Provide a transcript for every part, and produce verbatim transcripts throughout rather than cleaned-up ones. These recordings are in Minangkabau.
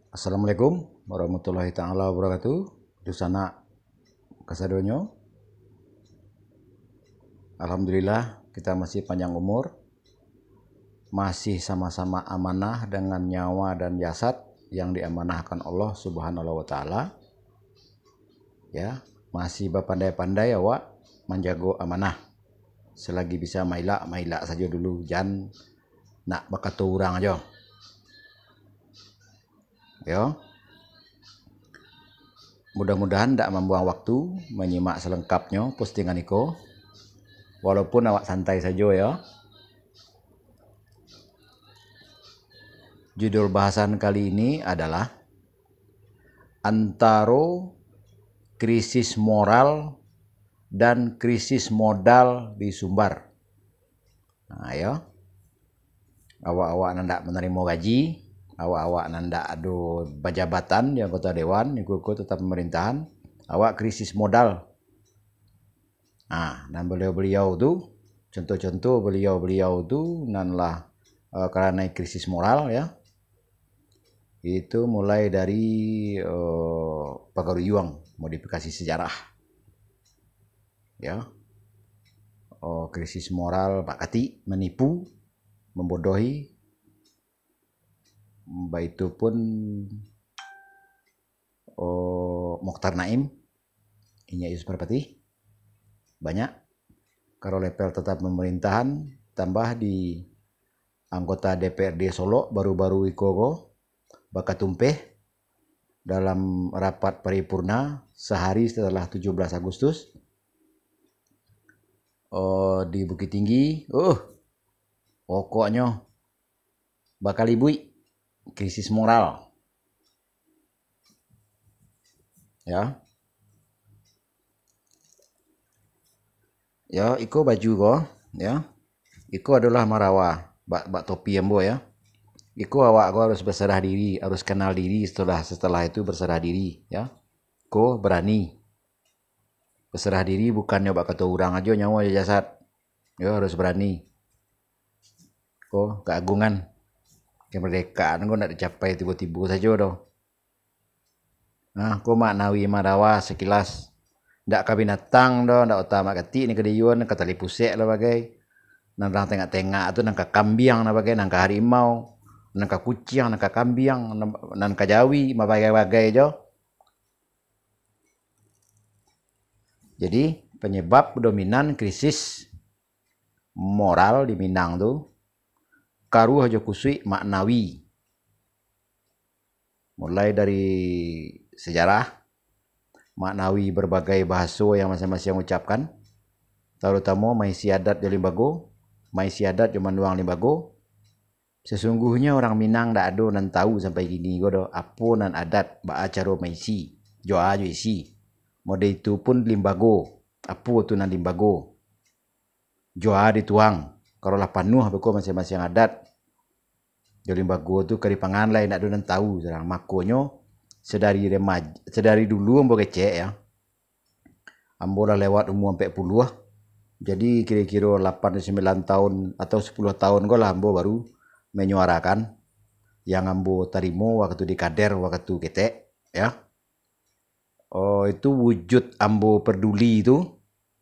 Assalamualaikum warahmatullahi taala wabarakatuh. Dunsanak kasadonyo. Alhamdulillah, kita masih panjang umur. Masih sama-sama amanah dengan nyawa dan jasad yang diamanahkan Allah Subhanahu wa taala. Ya, masih bapandai-pandai awak manjago amanah. Selagi bisa mailak, mailak sajo dulu, jan nak bakato urang ajo. Yo. Mudah-mudahan ndak mambuang waktu manyimak salengkapnyo postingan iko. Walaupun awak santai sajo, yo. Judul bahasan kali ini adalah antaro krisis moral dan krisis modal di Sumbar. Nah, yo. Awak-awak nan ndak manarimo gaji, awak-awak nan ndak ado bajabatan di anggota dewan, iko-iko tetap pamarintahan, awak krisis modal. Nah, nan baliau-baliau tu, contoh-contoh baliau-baliau tu nan lah, eh, karanai krisis moral, ya. Itu mulai dari, eh, Pagaruyuang, modifikasi sejarah. Ya. Oh, krisis moral Pak Katik, manipu, membodohi. Baitu pun, oh, Mokhtar Naim, Inyiak Yusuf Parpatih. Banyak. Kalau level tetap pamarintahan, tambah di anggota D P R D Solok baru-baru iko ko, bakatumpeh dalam rapat paripurna sahari setelah tujuh belas Agustus, oh, di Bukittinggi, uh, pokoknyo bakalibuik, krisis moral. Ya. Ya, iko baju ko, ya. Iko adolah marawa, bak, bak topi ambo, ya. Iko awak ko harus basarah diri, harus kanal diri, setelah, setelah itu basarah diri, ya. Ko barani. Basarah diri bukannyo bak kato urang ajo, nyawo jo jasad. Yo, harus barani. Ko, kaagungan, kamardekaan ko ndak dicapai tibo-tibo sajo doh. Nah, ko maknawi marawa sakilas. Ndak ka binatang doh, ndak uta Mak Katik ni ka diyuan, ka tali pusek lah bagai. Nan urang tengak-tengak tu, nan ka kambiang lah bagai, nan ka harimau, nan ka kuciang, nan ka kambiang, nan, nan ka jawi, mabagai-bagai jo. Jadi, penyebab dominan krisis moral di Minang tu, karuah jo kusuik maknawi. Mulai dari sejarah, maknawi berbagai bahaso yang masing-masing ucapkan, tarutamo maisi adat jo limbago, maisi adat jo manduang limbago. Sasungguahnyo urang Minang ndak ado nan tahu sampai kini ko doh, apo nan adat, baa caro maisi, jo a jo isi. Mode itu pun limbago, apo tu nan limbago. Jo a dituang, kalau lah panuah beko masing-masing adat, jo limbago tu ka dipangan lai, ndak ado nan tahu surang. Makonyo, sadari remaj-, sadari dulu ambo kecek, ya. Ambo lah lewat umua ampek puluah. Jadi, kiro-kiro lapan sambilan tahun atau sapuluah tahun ko lah ambo baru manyuarakan yang ambo tarimo wakatu di kader, wakatu ketek, ya. Oh, itu wujud ambo peduli tu,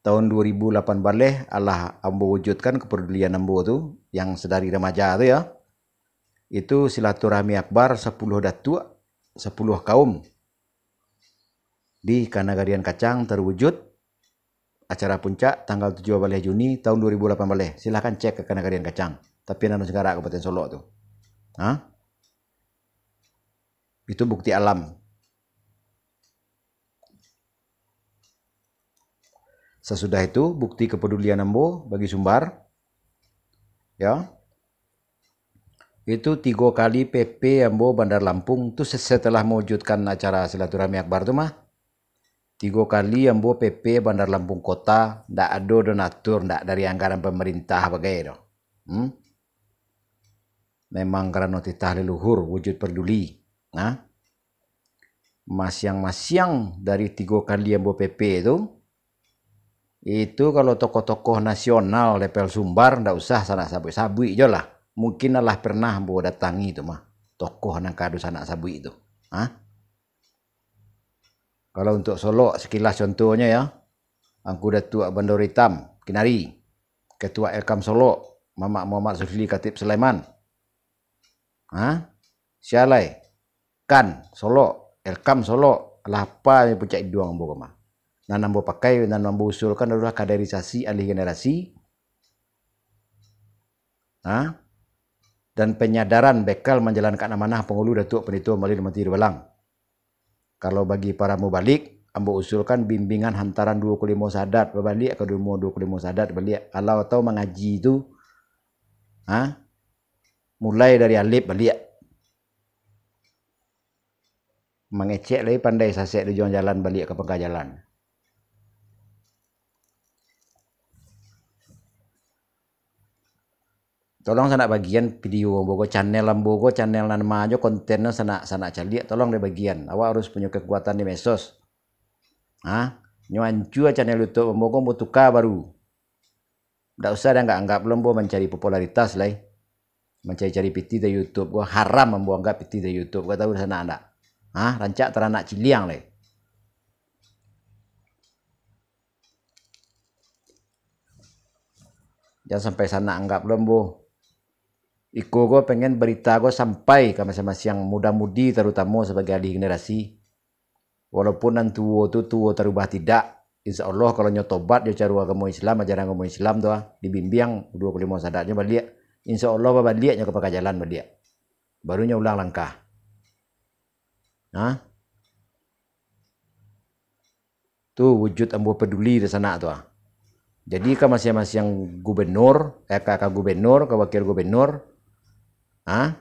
tahun dua ribu lapan baleh alah ambo wujudkan kepedulian ambo tu, yang sadari remaja tu, ya. Itu silaturahmi akbar sapuluah datuak, sapuluah kaum di Kanagarian Kacang terwujud. Acara puncak tanggal tujuah baleh Juni tahun dua ribu lapan baleh. Silahkan cek ka Kanagarian Kacang, tapi nan Nusantara Kabupaten Solok tu. Ha? Itu bukti alam. Sasudah itu, bukti kepedulian ambo bagi Sumbar. Ya. Itu tigo kali P P ambo Bandar Lampung tu se-, setelah mewujudkan acara silaturahmi akbar tu mah. Tigo kali ambo P P Bandar Lampung Kota, ndak ado donatur, ndak dari anggaran pemerintah bagai doh. Hmm? Memang karano titah leluhur, wujud peduli. Nah, masiang-masiang dari tigo kali ambo P P tu, itu kalau tokoh-tokoh nasional level Sumbar, ndak usah sanak sabuik-sabuik jo lah. Mungkin alah pernah ambo datangi tu mah, tokoh nan ka dunsanak sabuik tu. Ha? Kalau untuk Solok, sekilas contohnya ya, Angku Datuak Bandaro Itam, Kinari, Ketua Elkam Solok, Mamak Muhammad Zulkifli, Katib Sulaiman. Ha? Sia lai? Kan Solok, Elkam Solok, alah apa puncak iduang ambo ko mah. Nan ambo pakai, nan ambo usulkan adalah kaderisasi alih generasi, ha? Dan penyadaran bekal manjalankan amanah Pangulu Datuak Pandito Malin Mati Dubalang. Kalau bagi para mubalik, ambo usulkan bimbingan hantaran duo puluah limo sadat, babaliak ka duo puluah limo sadat baliak. Kalau atau mangaji tu, ha? Mulai dari alif baliak. Mangecek lai pandai sasek di ujuang jalan baliak ka pangka jalan. Tolong sanak bagian video ambo ko, channel ambo ko, channel nan ma jo kontennyo sanak, sanak caliak, tolong deh bagian. Awak harus punyo kekuatan di medsos. Ha? Nyo ancua channel YouTube ambo ko, ambo tuka baru. Ndak usah dianggap-anggap lo ambo mancari popularitas lai. Mancari-cari pitih dari YouTube ko, haram ambo anggap pitih dari YouTube ko, tahu sanak ndak? Ha? Rancak taranak ciliang lai. Jan sampai sanak anggap lo ambo. Iko ko pengen berita ko sampai ka masiang-masiang muda-mudi, tarutamo sabagai alih generasi. Walaupun nan tuo tu tuo tarubah tidak, insya Allah kalau nyo tobat jo caro agamo Islam, ajaran agamo Islam tu ah, dibimbiang duo puluah limo sadatnyo baliak, insya Allah babaliaknyo ka pangka jalan baliak. Baru nyo ulang langkah. Ha? Tu wujud ambo peduli di sanak tu ah. Jadi ka masiang-masiang gubernur, eh, ka, ka gubernur, ka wakil gubernur, ha?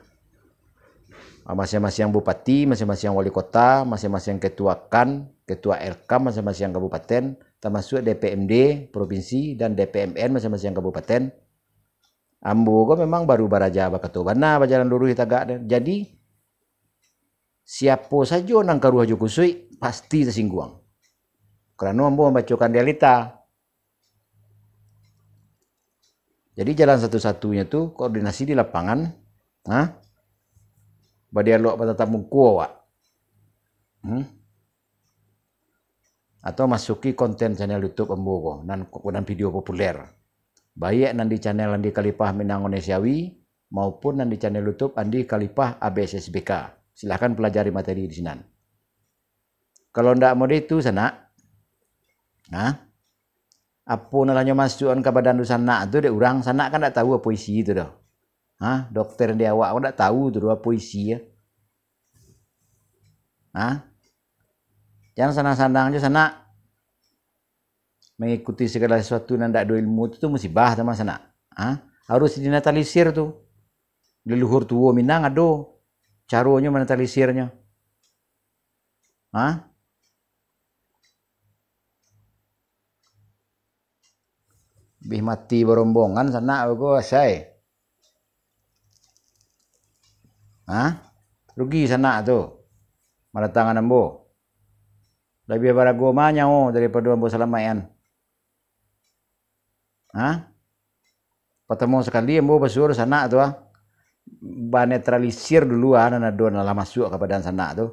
Masiang-masiang bupati, masiang-masiang wali kota, masiang-masiang ketua kan, ketua Elkam, masiang-masiang kabupaten, tamasuak D P M D provinsi dan D P M N masiang-masiang kabupaten. Ambo ko memang baru baraja bakato bana, bajalan luruih tagak. Jadi, siapo sajo nan karuah jo kusuik, pasti tasingguang. Karano ambo mambacokan realita. Jadi, jalan satu-satunyo tu koordinasi di lapangan, ha? Badialog batatap muko awak. Hmm? Atau masuki konten channel YouTube ambo ko, nan, nan video populer. Baiak nan di channel Andi Khalifah Minang Onesiawi, maupun nan di channel YouTube Andi Khalifah A B S S B K. Silahkan pelajari materi di sinan. Kalau ndak mode itu, sanak, ha? Apo nan lah nyo masuakan ka badan tu sanak tu, dek urang, sanak kan ndak tahu apo isi tu doh. Ha? Dokter di awak ko ndak tahu tu doh apo isi, ya. Ha? Jan sanang-sanang jo sanak. Mengikuti segala sesuatu nan ndak ado ilmu tu, tu musibah, sama sanak. Ha? Harus dinetralisir tu. Leluhur tuo Minang ado caronyo menetralisirnyo. Ha? Bih mati barombongan sanak ko, asai. Ha? Rugi sanak tu. Maratangan ambo. Labiah barago ma nyawo daripado ambo salamaik an. Ha? Patamo sakali ambo basuo sanak tu, ah. Banetralisir dulu, ah, nan ado nan lah masuak ka badan sanak tu.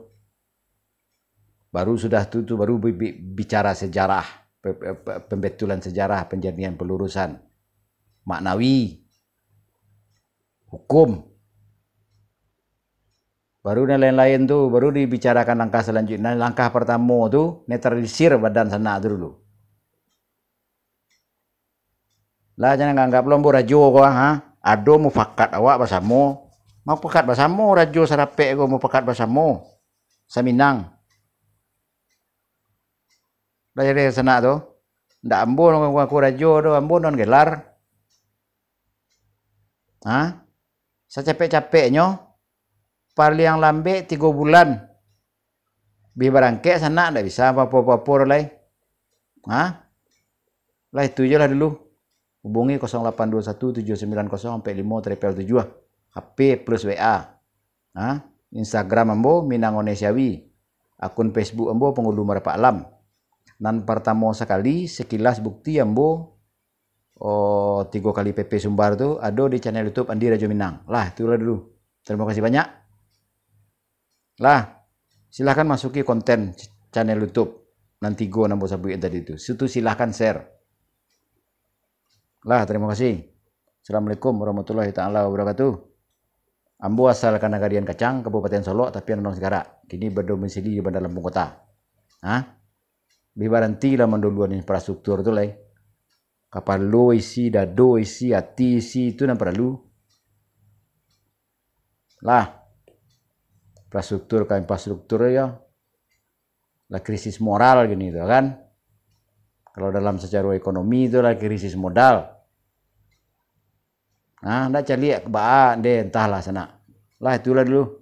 Baru sudah tu, tu baru bi-, bi-, bicara sejarah, pe-, pe-, pe-, pembetulan sejarah, penjernihan pelurusan. Maknawi. Hukum. Baru nan lain-lain tu, baru dibicarakan langkah salanjuiknyo. Langkah partamo tu, netralisir badan sanak tu dulu. Lah, jan anggap lo ambo rajo ko, ha? Ado mufakat awak basamo. Mufakat basamo, rajo sarapek ko mufakat basamo. Saminang. Lah jadi sanak tu. Ndak ambo nan ngaku rajo tu, ambo nan gelar. Ha? Sacapek-capeknyo, paliang lambek tigo bulan. Bih barangkek sanak, ndak bisa apo-apo lai. Ha? Lah itu je lah dulu. Hubungi kosong lapan dua satu tujuh sembilan kosong empat limo triple tujuh. H P plus W A. Ha? Instagram ambo Minang Onesiawi. Akun Facebook ambo Pangulu Marapak Alam. Nan partamo sakali, sekilas bukti ambo, oh, tigo kali P P Sumbar tu ado di channel YouTube Andi Rajo Minang. Lah, itulah dulu. Terima kasih banyak. Lah, Silahkan masuki konten channel YouTube nan tigo nan ambo sabuik tadi tu. Situ silahkan share. Lah, terima kasih. Assalamualaikum warahmatullahi taala wabarakatuh. Ambo asal ka Nagarian Kacang, Kabupaten Solok, tapi Anong Sigarak. Kini berdomisili di Bandar Lampung Kota. Hah? Bi baranti lah manduluan infrastruktur tu lai. Kapalo isi, dado isi, ati isi, itu nan paralu. Lah. Infrastruktur ka infrastruktur yo. Lah krisis moral gini tu kan. Kalau dalam secara ekonomi tu lah krisis modal. Nah, ndak caliak baa deh, entahlah sanak. Lah, itulah dulu.